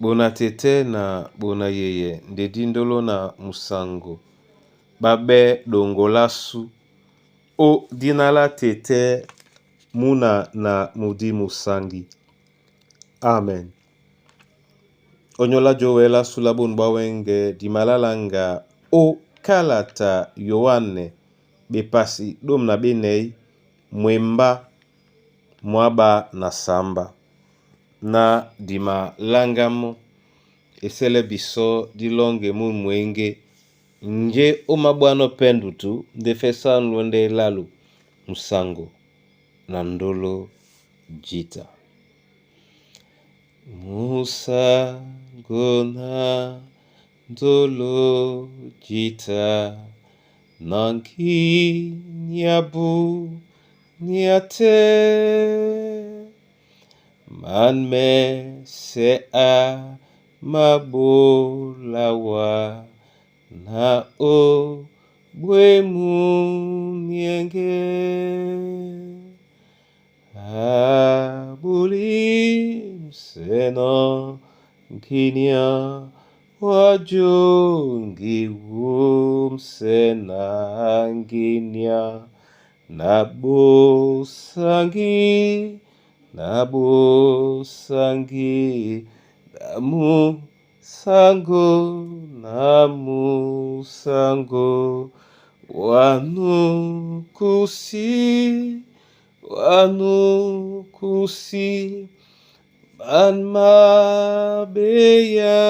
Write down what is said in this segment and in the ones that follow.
Bona tɛ́tɛ́ na bona yeye nde dí ndolo na musango ɓá ɓɛ́ ɗoŋgo lásu ó dina lá tɛ́tɛ́ muna na mudimu sangi. Amen. Onyola jowe lasu la bunu bwa wenge dimalalanga o kalata Yoane bepasi domi na benɛhi mwemba mwaba na samba na dimalanga mɔ́ esɛlɛ bisɔ dilɔŋgɛ munu mwěŋgé nje ó mabwánɔ́ pɛ́ ndutu ndé fɛ́ sánu lwɛndɛ lálu musango na ndolo jǐta. Musango na ndolo jǐta na nginya bunia te man mɛsɛ a maɓola wa na ó bwé muniɛŋgɛ. Abuli mseno nginya wajongi wumsena nginya na bosangi na bosangi na musango na musango wanukusi wanukusi man mabeya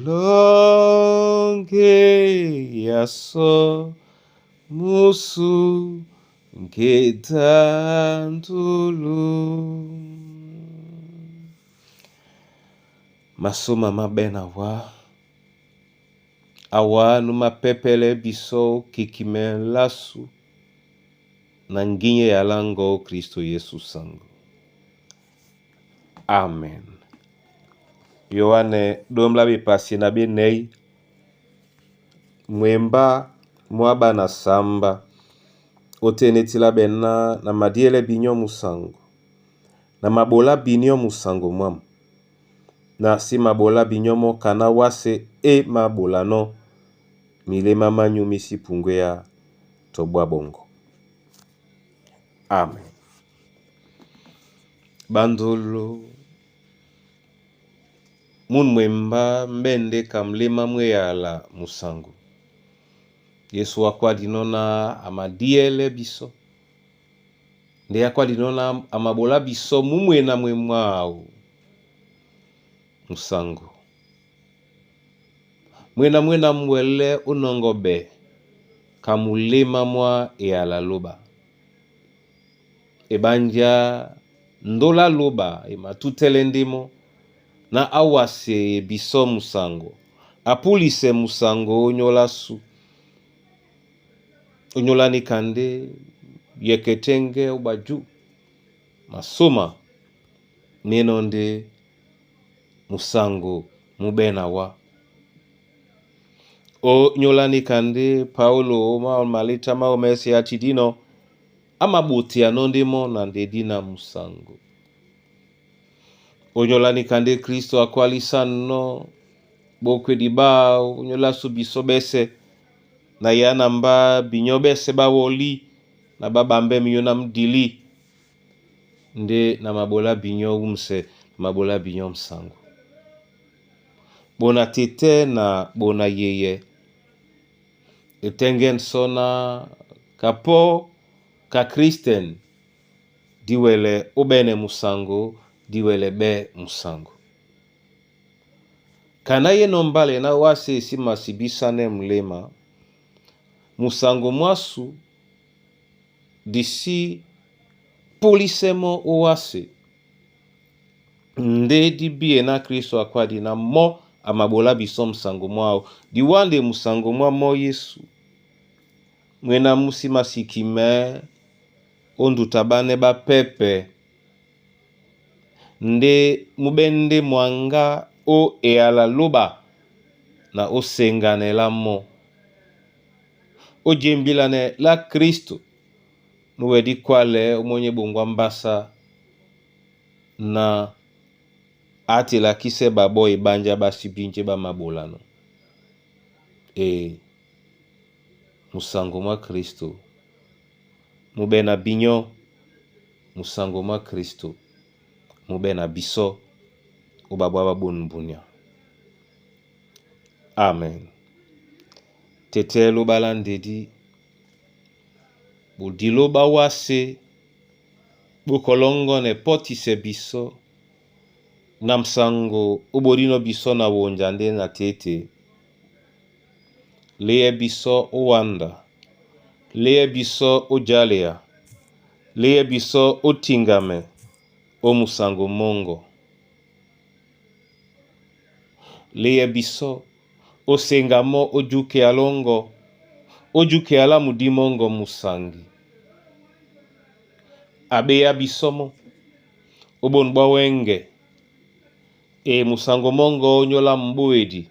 longe yaso musu ngedandulu. Masoma mabena wa awa numapepele biso kikime lasu na nginye ya lango Kristo Yesu sango. Amen. Yoane domla bepasi na benei mwemba mwaba na samba otenetila bena na madiele binyo musango na mabola binyo musango mwamu na si mabola binyo mo kana wase e mabola no milema manyu misi pungwe ya tobwa bongo. Amen. Bandolo munu mwemba mbende kamlema mweyala musango. Yesu akwadi na amadiele biso nde akwadi na amabola biso mumwena mwemwao musango. Mwena mwena mwele unongobe kamulema mwa eyala loba. Ebanja ndola loba ematutele ndimo na awase biso musango. Apulise musango onyola su. Onyola nikande yeketenge ubaju. Masoma nenonde musango mubena wa. Onyola nikande Paulo oma malita ma omesi atidino amabuti anondimo na ndedina musango. Onyola nikande Kristo akwalisa no bokwe diba onyola su biso bese na yana mba binyo bese bawoli na babambe minyo na mdili nde na mabola binyo umse mabola binyo msango. Bona tete na bona yeye etenge nsona kapo ka Kristen diwele obene musango diwele be musango. Kana ye nombale na wase esi masibisane mlema musango mwasu disi polisemo owase nde dibie na Kristo akwadi na mo amabola biso musango mwao diwande musango mwa mo Yesu mwena musi masikime onduta bane bapepe nde mubende mwanga o eyala loba na osenganela mo ojembilane la Kristo nuwedi kwale omonye bongwa mbasa na Á telakísɛ ɓaɓɔ́ eɓánjá ɓá sí bínjé ɓá māɓolanɔ. E musango mwa Kristo mú ɓɛ́ na binyɔ́, musango mwa Kristo mú ɓɛ́ na bisɔ́ ó ɓaɓɔ́ á ɓá ɓôn mbunya. Amen. Tetɛ lóɓálandedi, bodilo ɓá wásē bókɔlɔ́ŋgɔ́nɛ pɔ́tisɛ bisɔ́ na musango ó ɓodínɔ̄ bisɔ́ na wonja ndé na tětê. Léɛ bisɔ́ ó wánda, léɛ bisɔ́ ó jálea, léɛ bisɔ́ ó tiŋgamɛ ó musaŋgo mɔ́ŋgɔ. Léɛ bisɔ́ ó seŋga mɔ́ ó jukea lɔ́ŋgɔ, ó jukea lá mudí mɔ́ŋgɔ musaŋgi. A ɓéá bisɔ́ mɔ́ ó ɓôn ɓwá wɛ́ŋgɛ, e musaŋgo mɔ́ŋgɔ ónyólá m'ɓóedi,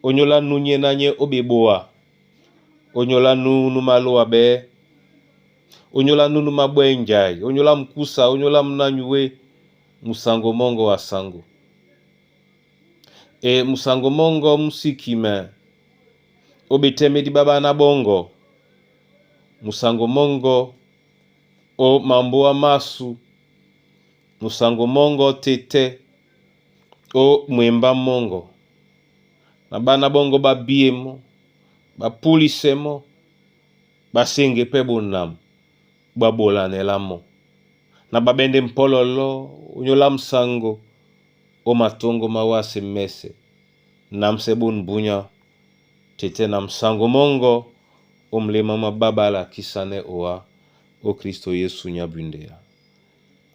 ónyólá núnyé ná nyé ó ɓeɓoa, ónyólá nú nú málóa ɓɛ́, ónyólá nú nú máɓwɛ́ njai, ónyólá mukúsa, ónyólá múnányuwé, musaŋgo mɔ́ŋgɔ a saŋgo. E musaŋgo mɔ́ŋgɔ mú síkimɛ ó ɓetɛ́mɛ́dí ɓá ɓáná ɓɔ́ŋgɔ, musaŋgo mɔ́ŋgɔ ó mambóa másu, musaŋgo mɔ́ŋgɔ tetɛ́ ó mwembá mɔ́ŋgɔ. Na ɓána ɓɔ́ŋgɔ́ ɓá bíé mɔ́, ɓá púlisɛ mɔ́, ɓá séŋgɛ pɛ́ ɓonam ɓwá ɓolanɛ lá mɔ́. Na ɓá ɓɛ́ ndé mpɔ́lɔ́lɔ́ ónyólá musaŋgo ó matóŋgó má wásē mɛ́sɛ̄, námsɛ́ ɓôn bunya tetɛ́ na musaŋgo mɔ́ŋgɔ ó muléma mwá ɓá ɓálakísanɛ́ oá ó Kristo Yesu nyá bwíndɛa.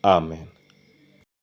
Amen.